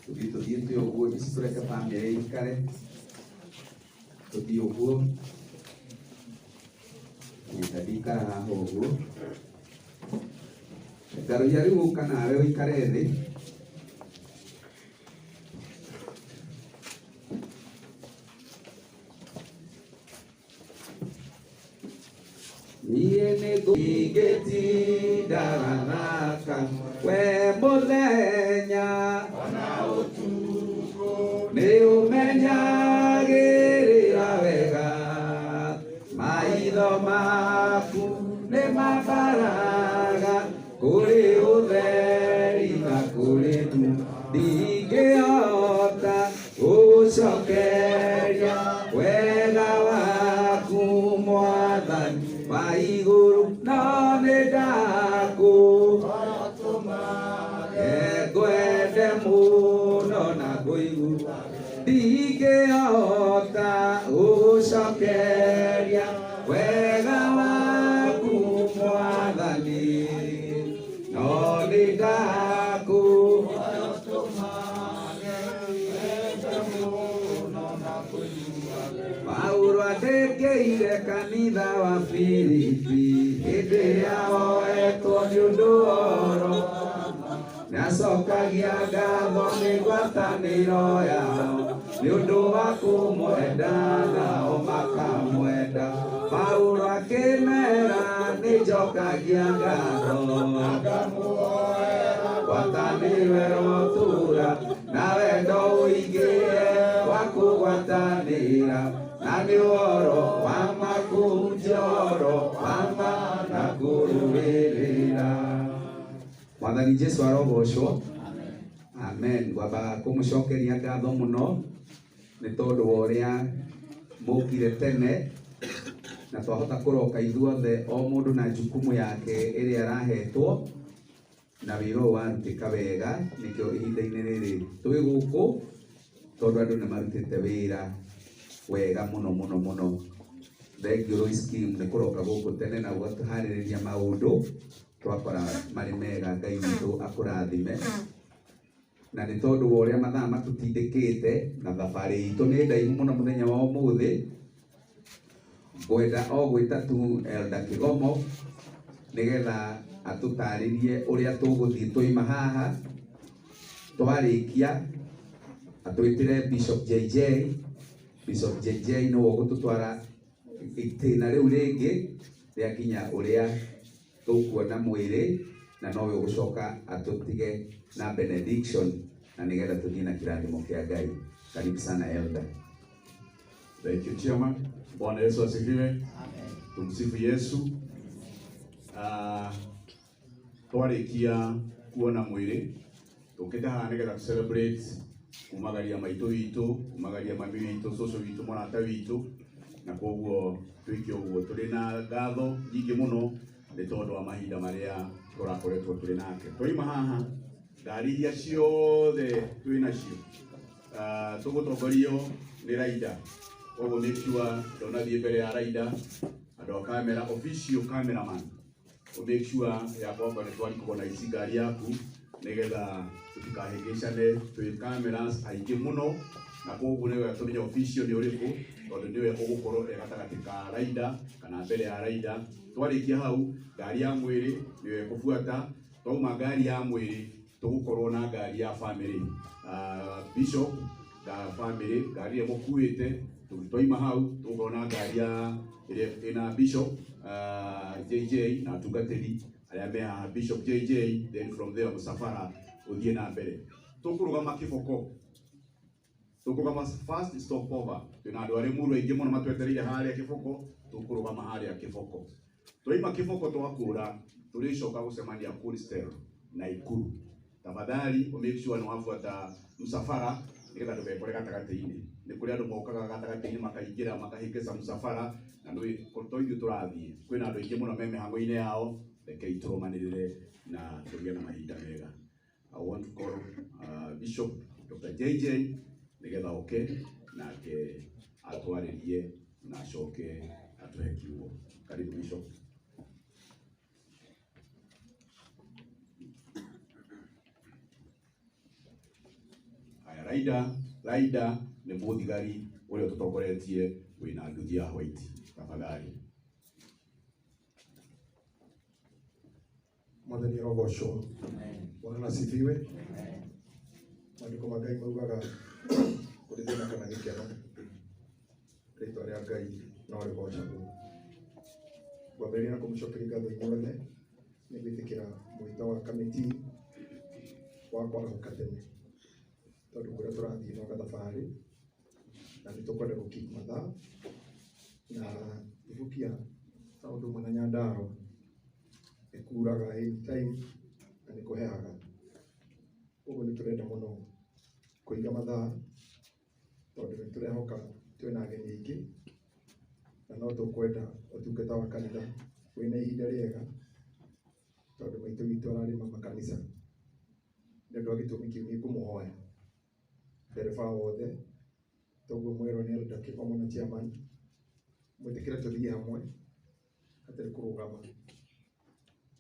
Tũthiĩ tũthiĩte ũguo, ici tũreke bamĩrĩ ikare, tũthiĩ ũguo. Nyenda ndikara haha ũguo. Ngarũia rĩu ũka nawe ũikare thĩ. Niĩ nĩngũingĩtinda gathaka we mũthenya ona ũtukũ nĩ ũmenyagĩrĩra wega maitho maku nĩ mabaraga kũrĩ ũtheri na kũrĩ nduma ndingĩhota gũcokeria wega waku mwathani wa igũrũ no nĩ ndakũ ngwende mũno na ngũigua ndingĩhota gũcokeria wega waku mwathani no nĩ ndakũ Paulo andĩkĩire kanitha wa Filipi hĩndĩ ĩrĩa oetwo nĩ ũndũ oro nĩacokagia ngatho nĩ ngwatanĩro yao nĩ ũndũ wa kũmwenda nao makamwenda. Paulo akĩmera nĩ njokagia ngatho ngwatanĩro ĩrotũra na wendo ũingĩre wa kũgwatanĩra na nĩ ũhoro wa ma kũhunjia ũhoro wa ma na kũrũĩrĩra. Mwathani Jesu arogocwo. Amen. Ngwamba kũmũcokeria ngatho mũno nĩ tondũ wa ũrĩa mũkire tene na twahota kũroka ithuothe o mũndũ na jukumu yake ĩrĩa arahetwo na wĩra ũyũ warutĩka wega nĩkĩo ihinda-inĩ rĩrĩ twĩ gũkũ tondũ andũ nĩ marutĩte wĩra wega mũno mũno mũno. Thengiũ Royce Kim nĩ kũroka gũkũ tene na ũgatũharĩrĩria maũndũ twakora marĩ mega. Ngai witũ akũrathime. Na nĩ tondũ wa ũrĩa mathaa matũtindĩkĩte na thabarĩ itũ nĩ ndaihu mũno mũthenya wa ũmũthĩ, ngwenda o gwĩta tu Elder Kĩgomo nĩgetha atũtarĩrie ũrĩa tũgũthiĩ twaima haha. Twarĩkia atwĩtĩre Bishop JJ. Bishop JJ nĩwe ũgũtũtwara itĩna rĩu rĩngĩ rĩa nginya ũrĩa tũkuona mwĩrĩ, na nowe ũgũcoka atũtige na benediction na nĩgetha tũthiĩ na kĩrathimo kĩa Ngai. Karibu sana Elder. Thank you, Chairman. Bwana Yesu asifiwe. Tumsifu Yesu. Twarikia kuona mwĩrĩ tũkĩte haha nĩgetha tũ celebrate kumagaria maitũ witũ, kumagaria mami witũ, cũcũ witũ, mũrata witũ, na koguo twĩke ũguo tũrĩ na ngatho nyingĩ mũno nĩ tondũ wa mahinda marĩa tũrakoretwo tũrĩ nake. Twaima haha ngari iria ciothe twĩ nacio tũgũtongorio nĩ Raida, koguo make sure ndũnathiĩ mbere ya Raida, andũ a camera, official cameraman, make sure ya kwamba nĩ twarikogona ici ngari yaku nĩgetha tũtikahĩngĩcane. Twĩ cameras aingĩ mũno na koguo nĩ wega tũmenye official nĩ ũrĩkũ tondũ nĩwe ũgũkorwo e gatagatĩ ka Raida kana mbere ya Raida. Twarĩkia hau ngari ya mwĩrĩ nĩyo ĩkũbuata. Twauma ngari ya mwĩrĩ tũgũkorwo na ngari ya family, bishop na family, ngari ĩrĩa mũkuĩte. Twaima hau tũgũkorwo na ngari ya ĩrĩa ĩna bishop JJ na atungatĩri arĩa me haha, Bishop JJ, then from there mũsafara ũthiĩ na mbere. Tũkũrũgama Kĩboko, tũkũrũgama first stopover. Twĩna andũ arĩ muru aingĩ mũno matwetereire harĩa Kĩboko. Tũkũrũgama harĩa Kĩboko. Twaima Kĩboko twakũra tũrĩcoka gũcemania Coolstel Naikuru. Tafadhali make sure nĩ wabuata msafara nĩgetha ndũgekore gatagatĩ-inĩ. Nĩ kũrĩ andũ mokaga gatagatĩ-inĩ makaingĩra makahĩngĩca msafara na nĩ to ithuĩ tũrathiĩ, kwĩna andũ aingĩ mũno me mĩhang'o-inĩ yao. Rekei tũrũmanĩrĩre na tũgĩe na mahinda mega. I want to call Bishop Dr. JJ nĩgetha oke nake atwarĩrie na acoke atũhe kiugo. Karibu Bishop. Raida Raida nĩ mũthigari ũrĩa ũtũtongoretie wĩna nduthi ya white. Tafadhali. Mwathani arogocwo. Bwana asifiwe. Maandĩko ma Ngai maugaga kũrĩ thĩna kana gĩkeno, rĩtwa rĩa Ngai no rĩgocagwo. Ngwambĩrĩria na kũmũcokeria ngatho inyuothe nĩ gwĩtĩkĩra mwĩto wa kamĩtĩ wa kwarahũka tene, tondũ kũrĩa tũrathiĩ no gathabarĩ na nĩ tũkwenda gũkeep mathaa na ibukia ta ũndũ ũmwe na Nyandarua nĩ kuraga anytime na nĩ kũhehaga. Koguo nĩ tũrenda mũno kũiga mathaa tondũ nĩ tũrehoka twĩna ageni aingĩ na no tũkwenda ũtungata wa kanitha wĩna ihinda rĩega tondũ maitũ witũ ararĩma makanitha. Nĩ ũndũ wa gĩtũmi kĩu nĩ ngũmũhoya ndereba wothe toguo mwerwo nĩ Elder Kĩgomo na chairman mwĩtĩkĩre tũthiĩ hamwe hatarĩ kũrũgama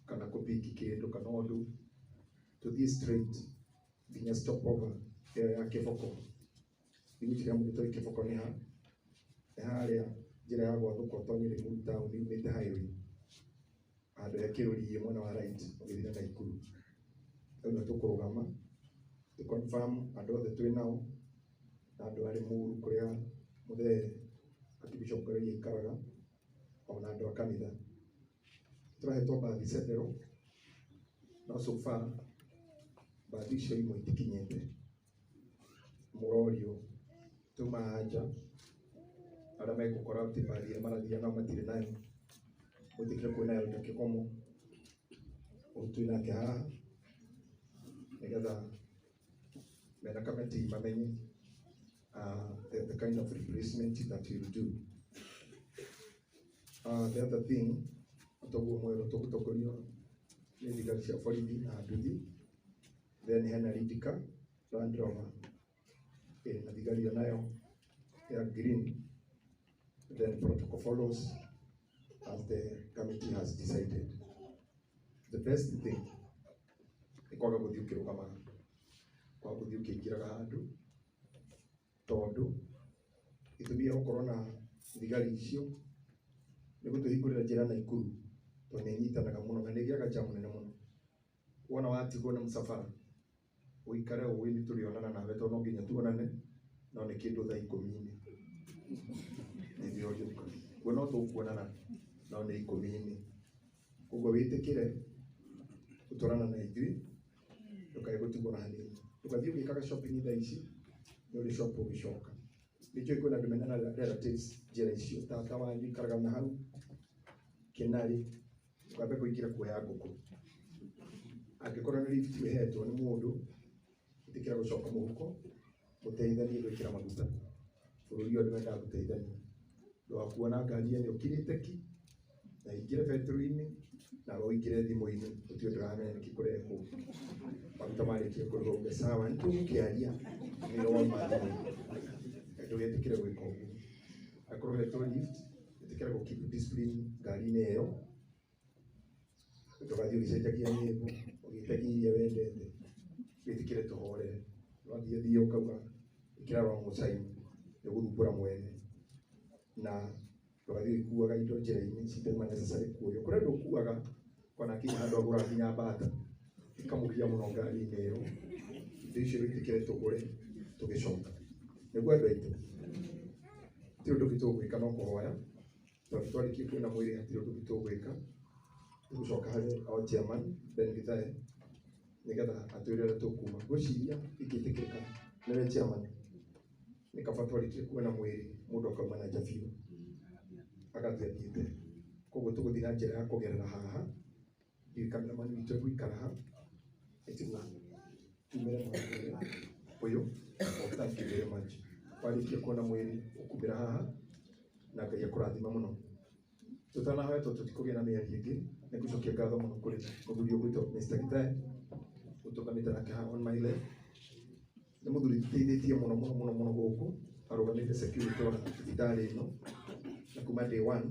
kana kũpiki kĩndũ kana ũndũ, tũthiĩ straight nginya stopover ĩyo ya Kĩboko. Ndigwĩciria mũndũ ũtoĩ Kĩboko nĩ ha, nĩ harĩa njĩra ya gwathũka ũtonye Limuru town yumĩte highway handũ he kĩrũriĩ mwena wa right ũgĩthiĩ na Naikuru. Hau nĩho tũkũrũgama tũ confirm andũ othe twĩ nao na andũ a Limuru kũrĩa mũthee Archbishop Ngaruiya aikaraga ona andũ a kanitha. Tũrahetwo mbathi several no so far mbathi icio imwe itikinyĩte. Mũrorio tuma anja arĩa megũkora atĩ mbathi ĩrĩa marathiĩ nao matirĩ nayo, mwĩtĩkĩre kuona Elder Kĩgomo ũyũ twĩ nake haha nĩgetha mena kamĩtĩ mamenye the kind of replacement that we will do. The other thing, toguo mwerũ tũgũtongorio nĩ thigari cia borithi na nduthi, then hena Ridika Land Rover ĩna thigari onayo ya green, then protocol follows as the committee has decided. The best thing nĩ kwaga gũthiĩ ũkĩrũgamaga, kwaga gũthiĩ ũkĩingĩraga handũ, tondũ gĩtũmi gĩa gũkorwo na thigari icio nĩ gũtũhingũrĩra njĩra Naikuru, tondũ nĩ ĩnyitanaga mũno na nĩ ĩgĩaga jam nene mũno. Wona watigwo nĩ mũcabara ũikare ũĩ nĩ tũrĩonana nawe tondũ no nginya tuonane, no nĩ kĩndũ thaa ikũmi-inĩ nĩrĩo ũrĩũka. Guo no tũkuonana no nĩ ikũmi-inĩ. Koguo wĩtĩkĩre gũtwarana na ithuĩ, ndũkae gũtigwo na hanini. Ndũgathiĩ ũgĩkaga shopping thaa ici, nĩ ũrĩ shop ũgĩcoka. Nĩ njũĩ kwĩna andũ mena relatives njĩra icio, tata wanyu aikaraga na hau Kĩnarĩ, ndũkambe kũingĩra kuoya ngũkũ. Angĩkorwo nĩ lift ũhetwo nĩ mũndũ, ĩtĩkĩra gũcoka mũhuko, mũteithanie gwĩkĩra maguta. Bũrũri ũyũ andũ mendaga gũteithania. Ndũgakuona ngari ĩno ũkirĩte ki, na ingĩre betũrũ-inĩ, nawe ũingĩre thimũ-inĩ, gũtirĩ ũndũ ũramenya nĩkĩ kũrekwo. Maguta marĩkia kũrĩhwo uge sawa, nĩ tũgũkĩaria, nĩwe wauma thimũ-inĩ. Ndũgetĩkĩre gwĩka ũguo. Angĩkorwo ũhetwo lift, ĩtĩkĩra gũ keep discipline ngari-inĩ ĩyo, ndũgathiĩ ũgĩcenjagia nyĩmbo, ũgĩtagia iria wendete, wĩtĩkĩre tũhorere. Wathiĩ thiĩ ũkauga ĩkĩra wrong sign, nĩ ũgũthumbũra mwene. Na ndũgathiĩ ũgĩkuaga indo njĩra-inĩ citauma necessary kuoywo. Kũrĩ andũ ũkuaga kona akinya handũ agũraga nginya mbata, ikamũgia mũno ngari-inĩ ĩyo. Indo icio wĩtĩkĩre tũgũre tũgĩcoka. Nĩguo andũ aitũ, ti ũndũ ũngĩ tũgwĩka no kũhoya, tondũ twarĩkia kuona mwĩrĩ hatirĩ ũndũ ũngĩ tũgwĩka. Tũgũcoka harĩ o chairman Ben Githae nĩgetha atwĩre ũrĩa tũkuma. Ngwĩciria ingĩtĩkĩrĩka nĩwe chairman, nĩ kaba twarĩkia kuona mwĩrĩ mũndũ akauma na nja biũ agathiĩ athiĩte. Koguo tũgũthiĩ na njĩra ya kũgerera haha, ndiũĩ cameraman witũ egũikara ha, ĩtiguo tumĩre mwena ũyũ. Oh, thank you very much. Warĩkia kuona mwĩrĩ ũkumĩra haha na Ngai akũrathime mũno. Tũtanahoya tondũ tũtikũgĩa na mĩario ĩngĩ, nĩ ngũcokia ngatho mũno kũrĩ mũthuri ũgwĩtwo Mr. Githae ũtũnganĩte nake haha on my left. Nĩ mũthuri tũteithĩtie mũno mũno mũno mũno gũkũ, arũgamĩte security wa thibitarĩ ĩno na kuma day one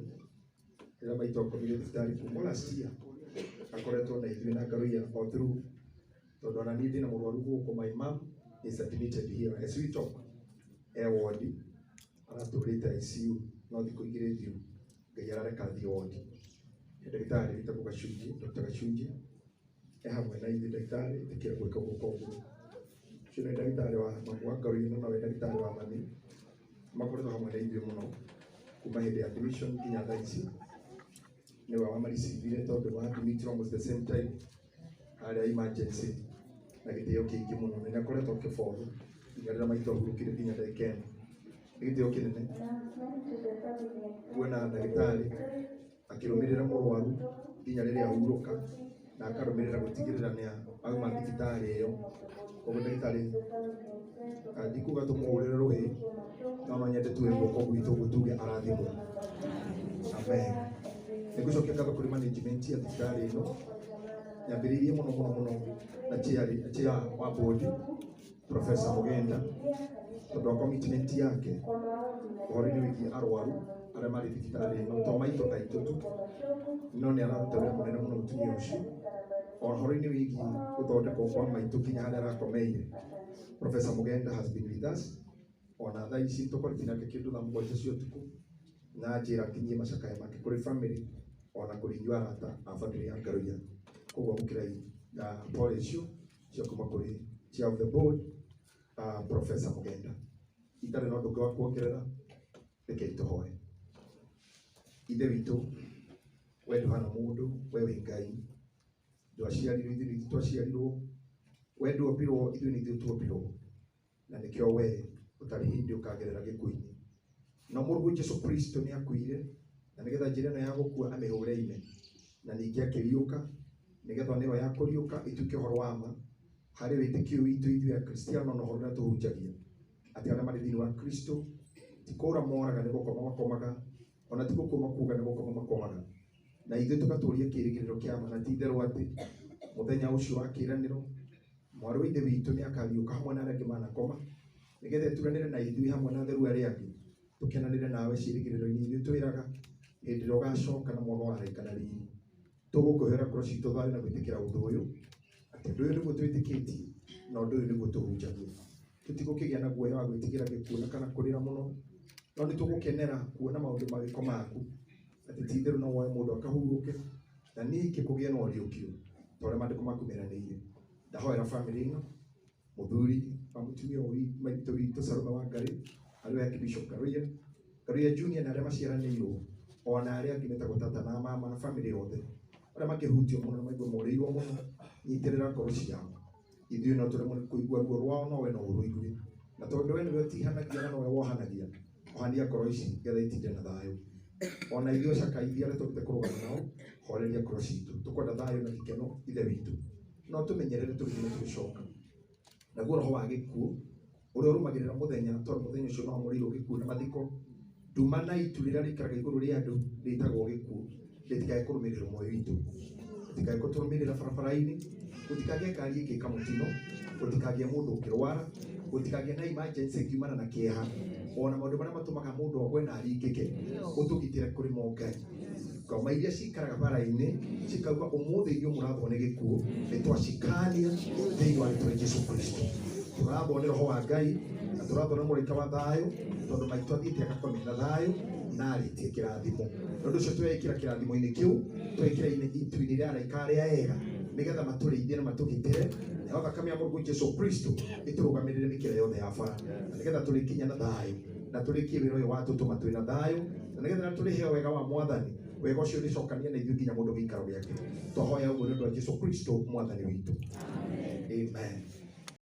rĩrĩa maitũ akomire thibitarĩ kuma last year akoretwo na ithuĩ na Ngaruiya all through, tondũ ona niĩ ndĩna mũrwaru gũkũ, my mom is admitted here as we talk. E ward aratũrĩte ICU no thikũ igĩrĩ thiru Ngai arareka athiĩ ward. Ndagĩtarĩ wĩtagwo Gacunjĩ, Dr. Gacunjĩ e hamwe na ithuĩ. Ndagĩtarĩ ĩtĩkĩra gwĩka guoko ũguo. Ũcio nĩ ndagĩtarĩ wa mamu wa Ngaruiya na nowe ndagĩtarĩ wa mami. Makoretwo hamwe na ithuĩ mũno kuma hĩndĩ ya admission nginya thaa ici. Nĩwe wamarecivire tondũ wa admit almost the same time harĩa emergency na gĩtĩo kĩingĩ mũno, na nĩakoretwo akĩbotho nginya rĩrĩa maitũ ahurũkire nginya ndagĩka ĩno. Nĩ gĩtĩo kĩnene kuona ndagĩtarĩ akĩrũmĩrĩra mũrwaru nginya rĩrĩa ahurũka, na akarũmĩrĩra gũtigĩrĩra nĩ auma thibitarĩ ĩyo. Koguo ndagĩtarĩ ndikuga tũmũhũrĩre rũhĩ, no no nyende tuwe guoko gwitũ ũguo tuge arathimwo. Amen. Nĩngũcokia ngatho kũrĩ management ya thibitarĩ ĩno, nyambĩrĩirie mũno mũno mũno na chair wa board Professor Mugenda, tondũ wa commitment yake ũhoro-inĩ wĩgiĩ arwaru arĩa marĩ thibitarĩ ĩno, to maitũ aitũ tu, no nĩ araruta wĩra mũnene mũno mũtumia ũcio ũhoro-inĩ wĩgiĩ gũthondekwo kwa maitũ nginya harĩa arakomeire. Professor Mugenda has been with us ona thaa ici tũkoretwo nake kĩndũ thaa 7 cia ũtukũ, na njĩra nginyie macakaya make kũrĩ family ona kũrĩ inyuĩ arata a family ya Ngaruiya. Koguo amũkĩrai na pole icio cia kuma kũrĩ chair of the board Professor Mugenda. Itarĩ na ũndũ ũngĩ wa kuongerera, rekei tũhoe. Ithe witũ, we ndũhana mũndũ, we wĩ Ngai. Ndwaciarirwo ithuĩ nĩ ithuĩ twaciarirwo, we ndwombirwo ithuĩ nĩ ithuĩ tuombirwo, na nĩkĩo we ũtarĩ hĩndĩ ũkagerera gĩkuũ-inĩ. No mũrũguo Jesũ Kristo nĩ akuire, na nĩgetha njĩra ĩno ya gũkua amĩhũre ime, na ningĩ akĩriũka, nĩgetha nĩyo ya kũriũka ĩtuĩke ũhoro wa ma harĩ wĩtĩkio witũ ithuĩ Akristiano na ũhoro ũrĩa tũhunjagia, atĩ arĩa marĩ thĩinĩ wa Kristo ti kũũra moraga nĩ gũkoma makomaga, ona ti gũkua makuaga nĩ gũkoma makomaga, na ithuĩ tũgatũria kĩĩrĩgĩrĩro kĩa ma, na ti itherũ atĩ mũthenya ũcio wa kĩĩranĩro mwarĩ wa ithe witũ nĩ akariũka hamwe na arĩa angĩ manakoma, nĩgetha ĩturanĩre na ithuĩ hamwe na atheru arĩa angĩ, tũkenanĩre nawe ciĩrĩgĩrĩro-inĩ ithuĩ twĩraga hĩndĩ ĩrĩa ũgacoka na mwago wa araika na riri. Tũgũkũhera ngoro citũ thayũ na gwĩtĩkĩra ũndũ ũyũ, atĩ ũndũ ũyũ nĩguo twĩtĩkĩtie na ũndũ ũyũ nĩguo tũhunjagia. Tũtigũkĩgĩa na guoya wa gwĩtigĩra gĩkuũ na kana kũrĩra mũno, no nĩ tũgũkenera kuona maũndũ mawĩko maku, atĩ ti itherũ no woe mũndũ akahurũke na ningĩ kũgĩe na ũriũkio ta ũrĩa maandĩko maku meranĩire. Ndahoera family ĩno, mũthuri wa mũtumia maitũ witũ Salome wa Ngarĩ, arĩ we Archbishop Ngaruiya, Ngaruiya Junior na arĩa maciaranĩirwo, ona arĩa angĩ metagwo tata na mama na family yothe, arĩa makĩhutio mũno na maigua morĩirwo mũno, nyitĩrĩra ngoro ciao. Ithuĩ no tũremwo nĩ kũigua ruo rwao, no we no ũrũigue, na tondũ we nĩwe ũtihanagia na nowe wohanagia, ohania ngoro ici nĩgetha itinde na thayũ. Ona ithuĩ acakaithia arĩa tũkĩte kũrũgama nao, horeria ngoro citũ. Tũkwenda thayũ na gĩkeno ithe witũ, no tũmenyerere tũgĩthiĩ na tũgĩcoka. Naguo roho wa gĩkuũ ũrĩa ũrũmagĩrĩra mũthenya, tondũ mũthenya ũcio no wamũrĩirwo gĩkuũ na mathiko, nduma na itu rĩrĩa rĩikaraga igũrũ rĩa andũ rĩtagwo gĩkuũ, rĩtikae kũrũmĩrĩra muoyo witũ, rĩtikae gũtũrũmĩrĩra barabara-inĩ, gũtikagĩe ngari ĩngĩka mũtino, gũtikagĩe mũndũ ũkĩrwara, gũtikagĩe na emergency ĩngiumana na kĩeha, ona maũndũ marĩa matũmaga mũndũ agwe na aringĩke, ũtũgitĩre kũrĩ mo Ngai. Ngoma iria cikaraga bara-inĩ cikauga ũmũthĩ inyuĩ mũrathwo nĩ gĩkuũ, nĩ twacikania thĩinĩ wa rĩtwa rĩa Jesũ Kristo. Tũrathwo nĩ roho wa Ngai na tũrathwo nĩ mũraika wa thayũ, tondũ maitũ athiĩte agakome na thayũ na arĩtie kĩrathimo. Tondũ ũcio twekĩra kĩrathimo-inĩ kĩu, twekĩra itu-inĩ rĩa araika arĩa ega, nĩgetha matũrĩithie na matũgitĩre, nayo thakame ya Mũrũguo Jesũ Kristo ĩtũrũgamĩrĩre mĩkĩra yothe ya bara, na nĩgetha tũrĩkinya na thayũ, na tũrĩkie wĩra ũyũ wa tũtũma twĩ na thayũ, na nĩgetha tũrĩheo wega wa Mwathani, wega ũcio ũrĩcokania na ithuĩ nginya mũndũ gĩikaro gĩake. Twahoya ũguo nĩ ũndũ wa Jesũ Kristo Mwathani witũ. Amen.